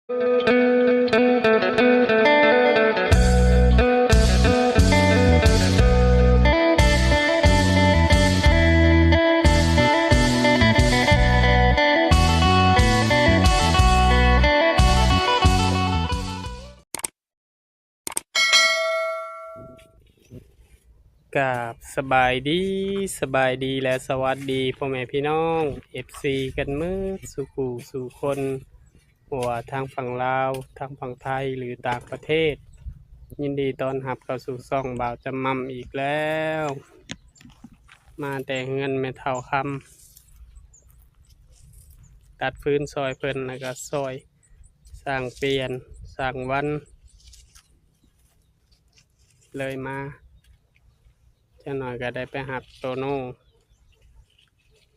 ກາບສະບາຍດີ, ສະບາຍດີ ແລະ ສະຫວັດດີພໍ່ແມ່ພີ່ນ້ອງ ເອັຟຊີ ກັນໝົດສູ່ຄູ່ສູ່ຄົນ, ບໍ່ວ່າທາງຝັ່ງລາວ, ທາງຝັ່ງໄທ ຫຼື ຕ່າງປະເທດ. ຍິນດີຕ້ອນຮັບເຂົ້າສູ່ຊ່ອງບ່າວຈຳໝ່ຳອີກແລ້ວ. ມາແຕ່ເຮືອນແມ່ເຖົ້າຄຳ, ຕັດຟືນຊ່ອຍເພິ່ນ ແລ້ວກໍຊ່ອຍຊ່າງປ່ຽນ, ຊ່າງວັນ. ເລີຍມາ ຈັກໜ້ອຍກໍໄດ້ໄປຮັບໂຕໂນ້,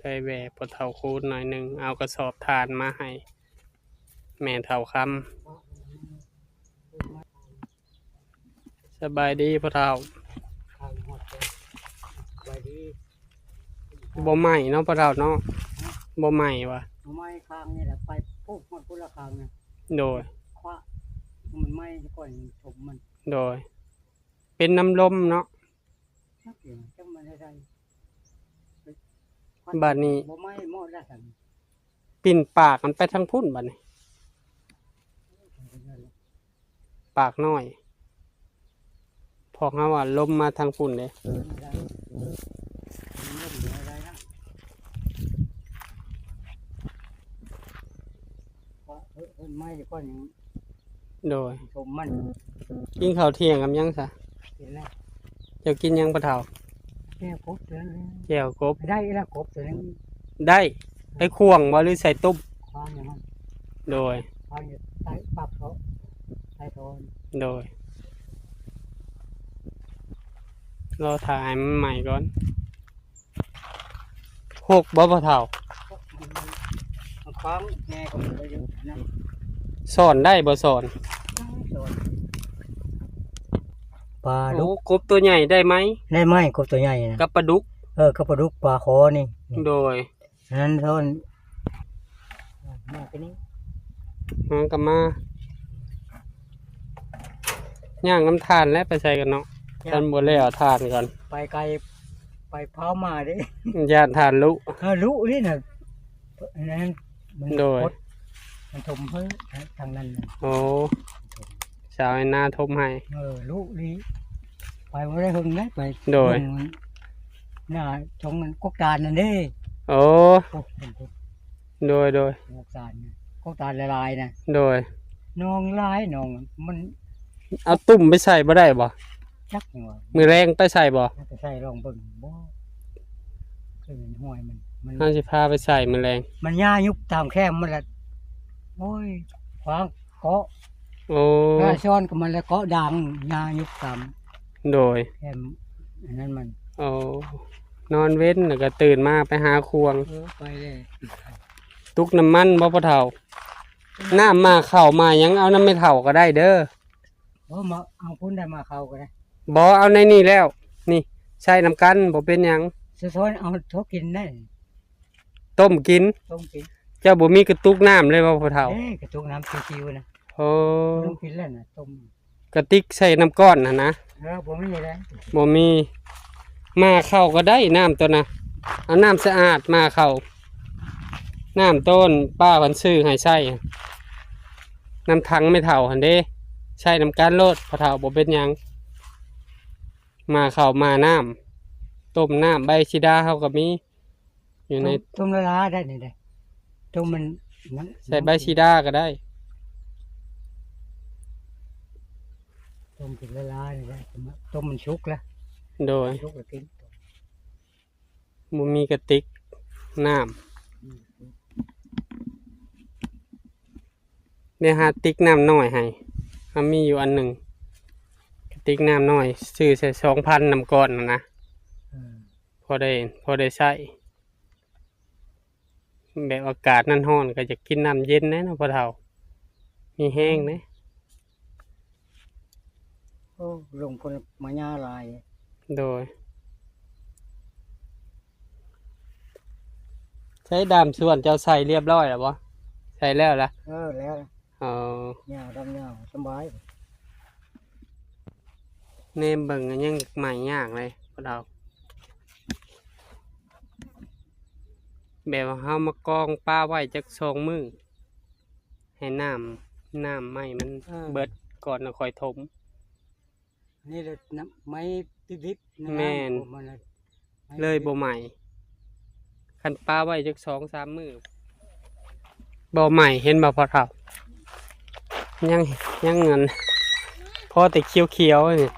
ໄດ້ແວ່ພໍ່ເຖົ້າຄູນໜ້ອຍໜຶ່ງ, ເອົາກະສອບຖ່ານມາໃຫ້ແມ່ເຖົ້າຄຳ. ສະບາຍດີພໍ່ເຖົ້າ. ສະບາຍດີ. ບໍ່ໄໝ້ເນາະພໍ່ເຖົ້າເນາະ? ບໍ່ໄໝ້ຫວາ? ບໍ່ໄໝ້. ຂ້າງນີ້ແຫຼະ ໄປປູກຮອດພຸ້ນລະຂ້າງນີ້. ໂດຍ. ຄວາ ມັນໄໝ້ກ່ອນ ຖົມມັນ. ໂດຍ. ເປັນນ້ຳລົມເນາະ. ຈັກຢູ່ ຈັກມັນໄດ້ໃດ. ບາດນີ້ ບໍ່ໄໝ້ໝົດລະຊັ້ນ. ປິ່ນປາກມັນໄປທາງພຸ້ນບາດນີ້. ປາກນ້ອຍ. ພວກເຮົາວ່າລົມມາທາງພຸ້ນເດ້. ເອີ ເອີ ໄມ້ກ່ອນຫຍັງ. ໂດຍ. ສົມມັນ. ກິນເຂົ້າທ່ຽງກັບຫຍັງຊະ? ກິນແລ້ວ. ເຈົ້າກິນຫຍັງພໍ່ເຖົ້າ? ແຈ່ວກົບຕົວນັ້ນ. ແຈ່ວກົບ. ໄດ້ລະກົບຕົວນັ້ນ. ໄດ້. ໄປຂ້ວງບໍ່ ຫຼືໃສ່ຕຸ້ມ? ຂ້ວງຢູ່ຫັ້ນ. ໂດຍ. ຂ້ວງຢູ່ໃຕ້ປັກເຂົາ ໃຕ້ທ້ອງ. ໂດຍ. ລໍຖ້າໃຫ້ມັນໄໝ້ກ່ອນ. ຫົກບໍ່ພໍ່ເຖົ້າ? ມັນຂວາງແນ່ກໍບໍ່ໄດ້ຢູ່ນະ. ສອນໄດ້ບໍ່ສອນ? ສອນ. ປາດຸກ. ໂອ້ ກົບຕົວໃຫຍ່ໄດ້ໄໝ? ໄດ້ໄໝ ກົບຕົວໃຫຍ່ນະ. ກັບປາດຸກ? ເອີ ກັບປາດຸກ ປາຄໍນີ້. ໂດຍ. ອັນນັ້ນສອນ ມາຕົວນີ້ ມາກໍມາ ຍ່າງນຳທ່ານແຫຼະ ໄປໃສກັນເນາະ. ທ່ານບໍ່ແລ້ວທ່ານກ່ອນ ໄປໄກ ໄປເຜົາໝາເດ້. ຢ້ານທ່ານລຸ. ເອີ ລຸນີ້ນະ. ອັນນັ້ນມັນ ໂດຍ ກົດ ມັນຖົມເພິ່ນທາງນັ້ນນະ. ໂອ້ ຊາວໄຮ່ນາຖົມໃຫ້. ເອີ ລຸນີ້ ໄປບໍ່ໄດ້ເຖິງເດ້ ໄປ. ໂດຍ. ໜ້າທົ່ງກົກຕານນັ້ນເດ້. ໂອ້ ໂອ້ ໂດຍ ໂດຍ. ກົກຕານນະ ກົກຕານຫຼາຍໆນະ. ໂດຍ. ໜອງຫຼາຍໜອງ ມັນ ເອົາຕຸ້ມໄປໃສ່ບໍ່ໄດ້ບໍ່? ຈັກຫຍັງວ່າ ມື້ແລງໄປໃສ່ບໍ່? ໄປໃສ່ລອງເບິ່ງ. ບໍ່ ຄືເຫັນຫ້ວຍມັນ ມັນ ເຮົາຊິພາໄປໃສ່ມື້ແລງ. ມັນຫຍ້າຍຸບຕາມແຄມມັນລະ. ໂອ້ຍ ຂວາງເກາະ. ໂອ້ ຫຼາຍຊ້ອນກໍມັນລະເກາະດ່າງ ຫຍ້າຍຸບຕາມ. ໂດຍ. ແຄມອັນນັ້ນມັນ. ໂອ້ ນອນເວັນແລ້ວກໍຕື່ນມາໄປຫາຂວງ. ເອີ ໄປແລ້ວ. ຕຸກນ້ຳມັນບໍ່ພໍ່ເຖົ້າ? ນ້ຳໝາກເຂົ້າໝາກຫຍັງ ເອົານຳແມ່ເຖົ້າກໍໄດ້ເດີ. ບໍ່ ມາເອົາພຸ້ນໄດ້ ໝາກເຂົ້າກໍໄດ້. ບໍ່ ເອົາໃນນີ້ແລ້ວ ນີ້ ໃສ່ນຳກັນ ບໍ່ເປັນຫຍັງ. ສະທ້ອນເອົາໂທກິນໄດ້. ຕົ້ມກິນ. ຕົ້ມກິນ. ເຈົ້າບໍ່ມີກະຕຸກນ້ຳເລີຍບໍ່ພໍ່ເຖົ້າ? ເອີ ກະຕຸກນ້ຳຊິວໆນະ. ໂອ້ ຕົ້ມກິນແລ້ວນະ ຕົ້ມ. ກະຕິກໃສ່ນ້ຳກ້ອນຫັ້ນນະ. ເອີ ບໍ່ມີແລ້ວ. ບໍ່ມີ. ໝາກເຂົ້າກໍໄດ້ ນ້ຳໂຕນະ ເອົານ້ຳສະອາດໝາກເຂົ້າ. ນ້ຳໂຕນປ້າເພິ່ນຊື້ໃຫ້ໃຊ້ ນ້ຳຖັງແມ່ເຖົ້າຫັ້ນເດ້. ໃຊ້ນຳກັນໂລດພໍ່ເຖົ້າ ບໍ່ເປັນຫຍັງ. ໝາກເຂົ້າໝາກນ້ຳ ຕົ້ມນ້ຳ ໃບສີດາເຮົາກໍມີ. ຢູ່ໃນ ຕົ້ມ ຕົ້ມລະລາໄດ້ນີ້ເດ້. ຕົ້ມມັນ ໃສ່ໃບສີດາກໍໄດ້. ຕົ້ມກິນລະລານີ້ໄດ້ ຕົ້ມມັນສຸກລະ. ໂດຍ. ສຸກລະກິນ. ບໍ່ມີກະຕິກນ້ຳ. ອືມ. ໄດ້ຫາຕິກນ້ຳນ້ອຍໃຫ້ ເຮົາມີຢູ່ອັນໜຶ່ງ ກະຕິກນ້ຳນ້ອຍ ຊື້ໃສ່ສອງພັນ ນ້ຳກ້ອນຫັ້ນນະ. ເອີ ພໍໄດ້ ພໍໄດ້ໃຊ້. ແບບອາກາດນັ້ນຮ້ອນ ກໍຢາກກິນນ້ຳເຢັນແດ່ເນາະພໍ່ເຖົ້າ ມີແຮງເດ້. ໂອ້ ລົງພຸ້ນມາຫຍ້າຫຼາຍ. ໂດຍ. ໃຊ້ດາມສວນເຈົ້າໃສ່ລຽບຮ້ອຍແລ້ວບໍ່? ໃສ່ແລ້ວລະ? ເອີ ແລ້ວ. ເອີ ຫຍ້າດຳຫຍ້າສະບາຍ. ແນມເບິ່ງກໍຍັງໃໝ່ຍາກເລີຍພໍ່ເຖົ້າ. ແບບວ່າເຮົາມາກອງປະໄວ້ຈັກສອງມື້ ໃຫ້ນ້ຳ ນ້ຳໄມ້ມັນ ເອີ ເບິດກ່ອນແລ້ວຄ່ອຍຖົມ. ນີ້ແຫຼະ ນ້ຳໄມ້ດິບໆ ແມ່ນ ນ້ຳຂອງມັນນະ ເລີຍບໍ່ໄໝ້. ຄັນປະໄວ້ຈັກສອງສາມມື້ບໍ່ໄໝ້ ເຫັນບໍ່ພໍ່ເຖົ້າ? ຍັງ ຍັງອັນ ພໍແຕ່ຂຽວໆນີ້.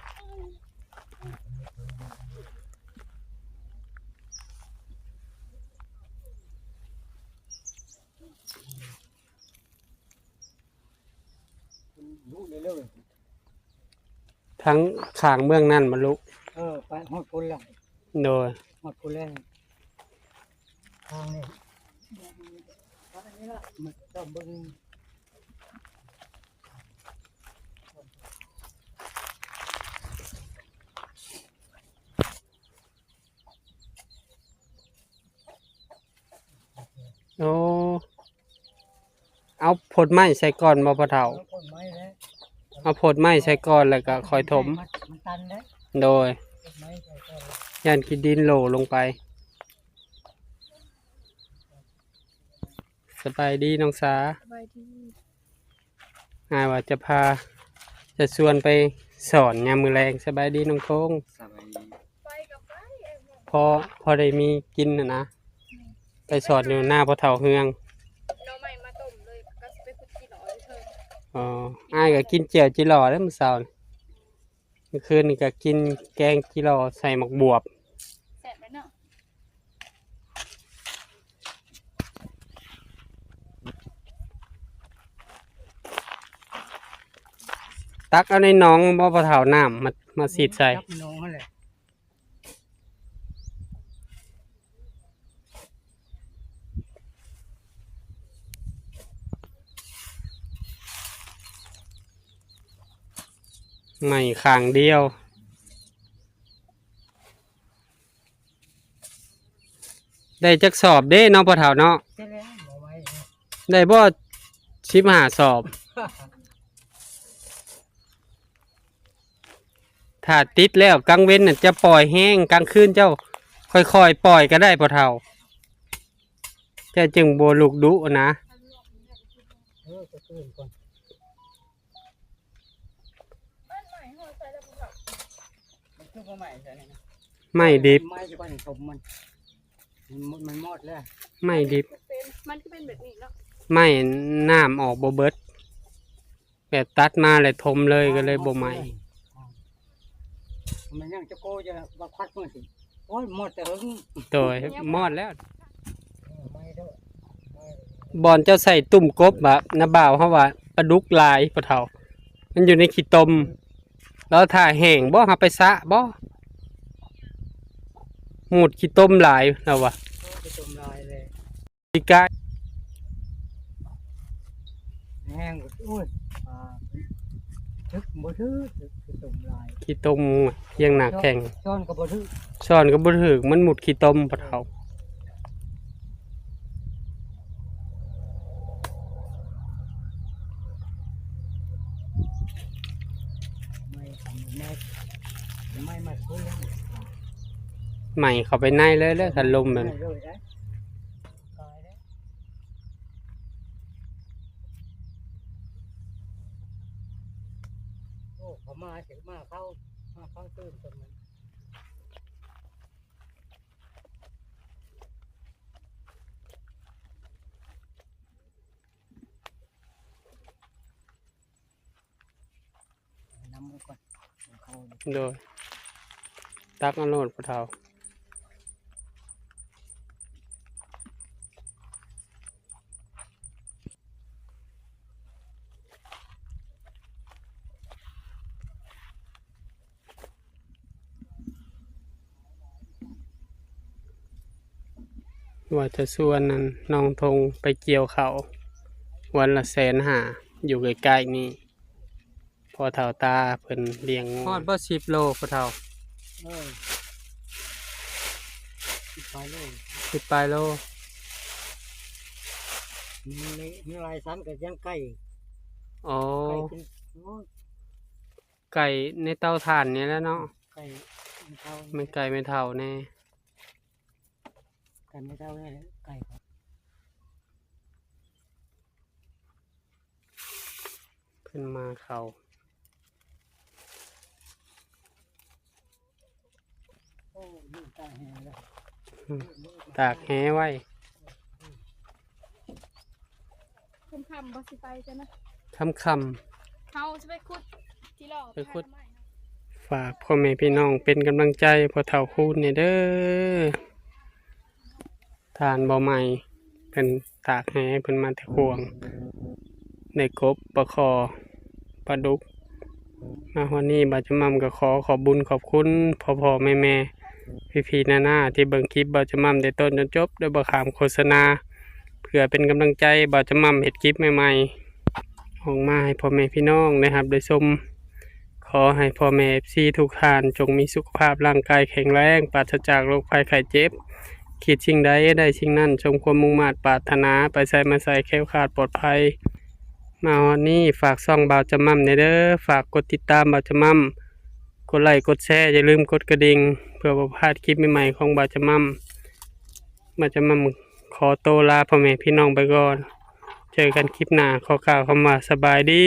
ທາງຂ້າງເບື້ອງນັ້ນບໍ່ລຸ? ເອີ ໄປຮອດພຸ້ນແລ້ວ. ໂດຍ ຮອດພຸ້ນແລ້ວ ທາງນີ້ ມັນຕ້ອງເບິ່ງ. ໂອ້ ເອົາໂພດໄມ້ໃສ່ກ່ອນບໍ່ພໍ່ເຖົ້າ? ເອົາໂພດໄມ້ແຫຼະ ເອົາໂພດໄມ້ໃສ່ກ່ອນ ແລ້ວກໍຄ່ອຍຖົມ. ມັນ ມັນຕັນເດ້. ໂດຍ ໂພດໄມ້ໃສ່ກ່ອນ ຢ້ານຂີ້ດິນໂຫຼລົງໄປ. ສະບາຍດີນ້ອງສາ. ສະບາຍດີ. ອ້າຍວ່າຈະພາ ຈະຊວນໄປສອນຍາມມື້ແລງ. ສະບາຍດີນ້ອງທົງ. ສະບາຍດີ. ພໍ ພໍໄດ້ມີກິນຫັ້ນນະ. ແມ່ນ. ໄປສອນຢູ່ໜ້າພໍ່ເຖົ້າເຮືອງ. ໜໍ່ໄມ້ມາຕົ້ມເລີຍ ກໍຊິໄປຂຸດຈີ່ຫຼໍ່ຢູ່ເທິງ. ອໍ ອ້າຍກໍກິນແຈ່ວຈີ່ຫຼໍ່ເດ້ມື້ເຊົ້ານີ້. ມື້ຄືນນີ້ກໍກິນແກງຈີ່ຫຼໍ່ໃສ່ໝາກບວບ. ແຊບເລີຍເນາະ. ຕັກເອົາໃນໜອງບໍ່ພໍ່ເຖົ້າ ນ້ຳມາ ມາສີດໃສ່? ຕັກໜອງຫັ້ນແຫຼະ. ໄໝ້ຂ້າງດຽວ. ໄດ້ຈັກສອບເດ້ເນາະພໍ່ເຖົ້າເນາະ? ໄດ້ແລ້ວ ບໍ່ໄຫວເດ້. ໄດ້ບໍ່ ສິບຫ້າສອບ? ຖ້າຕິດແລ້ວກາງເວັນນະຈະປ່ອຍແຮງ, ກາງຄືນເຈົ້າຄ່ອຍໆປ່ອຍກໍໄດ້ພໍ່ເຖົ້າ, ເຈົ້າຈຶ່ງບໍ່ລຸກດຸນະ. ເອີ ຈະຕື່ນກ່ອນ. ມັນຄືບໍ່ໄໝ້ໃສ່ນີ້ນະ? ໄມ້ດິບ. ໄມ້ຢູ່ກ່ອນ ສົມມັນ ມັນ ມັນມອດແລ້ວ. ໄມ້ດິບ. ມັນຄືເປັນ ມັນຄືເປັນແບບນີ້ເນາະ. ໄມ້ ນ້ຳອອກບໍ່ເບິດ. ແບບຕັດມາແລ້ວຖົມເລີຍ ກໍເລີຍບໍ່ໄໝ້. ມັນຍັງຈະໂກຈະວ່າຄວັດມື້ຊິ. ໂອ້ຍ ໝົດແຕ່ເຫິງ. ໂດຍ ໝົດແລ້ວ. ເອີ ໄໝ້ເດີ ໄໝ້. ບ່ອນເຈົ້າໃສ່ຕຸ້ມກົບບະ ນາບ່າວເຮົາວ່າປາດຸກຫຼາຍພໍ່ເຖົ້າ, ມັນຢູ່ໃນຂີ້ຕົມ. ແລ້ວຖ້າແຫ້ງບໍ່ ເຮົາໄປສະບໍ່? ໝຸດຂີ້ຕົມຫຼາຍລາວວ່າ. ໂອ້ ຂີ້ຕົມຫຼາຍແລ້ວ. ປີກາຍ ແຮງ ໂອ້ຍ ອ່າ ຖືກບໍ່ຖືກ ຂີ້ຕົມຫຼາຍ ຂີ້ຕົມຮຽງໜ້າແຂ້ງ. ຊ້ອນກໍບໍ່ຖືກ ຊ້ອນກໍບໍ່ຖືກ ມັນມຸດຂີ້ຕົມ ພໍ່ເຖົ້າ. ໄໝ້ ໄໝ້ ໄໝ້ ໄໝ້ ໄໝ້ເຂົ້າໄປໃນເລີຍ ເລີຍ ຄັນລົມແບບ ຕາຍແລ້ວ. ໂອ້ ເຂົາມາ ເຂົາມາ ເຂົາ ມາ ເຂົາຕື່ນຕົນນັ້ນ. ນຳໄວ້ກ່ອນ ເຂົາ ໂດຍ ຕັກເອົາໂລດພໍ່ເຖົ້າ. ວ່າຈະຊວນອັນນ້ອງທົງໄປກ່ຽວເຂົ້າ ວັນລະແສນຫ້າ ຢູ່ໃກ້ໆນີ້. ພໍ່ເຖົ້າຕາເພິ່ນລ້ຽງງົວ. ຮອດບໍ່ ສິບໂລພໍ່ເຖົ້າ? ເອີ ສິບປາຍໂລ ສິບປາຍໂລ. ມັນ ມັນຫຼາຍຊັ້ນກໍຍັງໄກ. ອໍ ໄກ່ເປັນ ໂອ້ຍ ໄກ່ໃນເຕົາຖ່ານນີ້ແຫຼະເນາະ ໄກ່ແມ່ເຖົ້າ ແມ່ນໄກ່ແມ່ເຖົ້າແດ່ ໄກ່ແມ່ເຖົ້າແດ່ ໄກ່ ເພິ່ນມາເຂົ້າ ໂອ້ຍ ຕາກແຫແລ້ວ ອືມ ຕາກແຫໄວ້ ຄ່ຳໆ ບໍ່ຊິໄປກັນນະ ຄ່ຳໆ ເຮົາຊິໄປຂຸດທີ່ຫຼໍ່ ໄປຂຸດ ໄມ້ເນາະ ຝາກພໍ່ແມ່ພີ່ນ້ອງເປັນກຳລັງໃຈພໍ່ເຖົ້າຄູນແດ່ເດີ. ທ່ານບໍ່ໃໝ່ ເພິ່ນຕາກແຫ ເພິ່ນມາແຕ່ຂວງ ໄດ້ກົບ ປາຄໍ່ ປາດຸກ ມາຮອດນີ້ ບ່າວຈຳມ່ຳກໍຂໍຂອບບຸນຂອບຄຸນພໍ່ໆແມ່ໆ ພີ່ໆນ້າໆ ທີ່ເບິ່ງຄລິບບ່າວຈຳມ່ຳແຕ່ຕົ້ນຈົນຈົບ ໂດຍບໍ່ຂ້າມໂຄສະນາ ເພື່ອເປັນກຳລັງໃຈບ່າວຈຳມ່ຳເຮັດຄລິບໃໝ່ໆ ອອກມາໃຫ້ພໍ່ແມ່ພີ່ນ້ອງໄດ້ຮັບໄດ້ຊົມ. ຂໍໃຫ້ພໍ່ແມ່ເອັຟຊີທຸກທ່ານ ຈົ່ງມີສຸຂະພາບຮ່າງກາຍແຂງແຮງ ປາສະຈາກໂລກໄພໄຂ້ເຈັບ ຄິດສິ່ງໃດໄດ້ສິ່ງນັ້ນ ສົມຄວາມມຸ່ງມາດປາດຖະໜາ ໄປໃສມາໃສແຄ້ວຄາດປອດໄພ. ມາຮອດນີ້ ຝາກຊ່ອງບ່າວຈຳມ່ຳແດ່ເດີ ຝາກກົດຕິດຕາມບ່າວຈຳມ່ຳ ກົດໄລ້ກົດແຊ ຢ່າລືມກົດກະດິ່ງ ເພື່ອບໍ່ພາດຄລິບໃໝ່ໆຂອງບ່າວຈຳມ່ຳ. ບ່າວຈຳມ່ຳຂໍໂຕລາພໍ່ແມ່ພີ່ນ້ອງໄປກ່ອນ ເຈີກັນຄລິບໜ້າ ຂໍກ່າວຄຳວ່າສະບາຍດີ.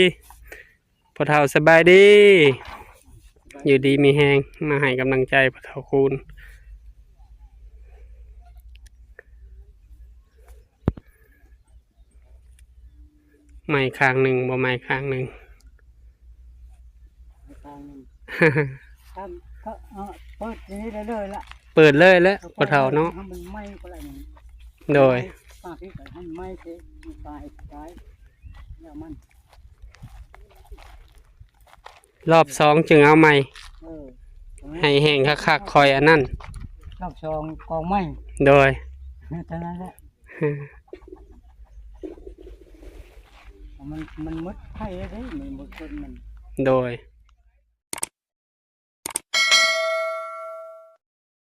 ພໍ່ເຖົ້າສະບາຍດີ ຢູ່ດີມີແຮງ ມາໃຫ້ກຳລັງໃຈພໍ່ເຖົ້າຄູນ ໄມ້ຂ້າງໜຶ່ງ ບໍ່ໄມ້ຂ້າງໜຶ່ງ ຂ້າງໜຶ່ງ ເປີດນີ້ເລີຍລະ ເປີດເລີຍແຫຼະ ພໍ່ເຖົ້າເນາະ ໃຫ້ມັນໄໝ້ກໍໄດ້ ໂດຍ ປາກທີ່ໃຫ້ມັນໄໝ້ເສຍ ປາກໃຫ້ຕາຍ ແລ້ວມັນ ລອບສອງຈຶ່ງເອົາໃໝ່ ເອີ ໃຫ້ແຫ້ງຄັກໆ ຄ່ອຍອັນນັ້ນ ລອບສອງກອງໃໝ່ ໂດຍ ເທົ່ານັ້ນແຫຼະ ມັນ ມັນໝົດໄພແລ້ວເດ້ ມັນໝົດຄົນມັນ ໂດຍ.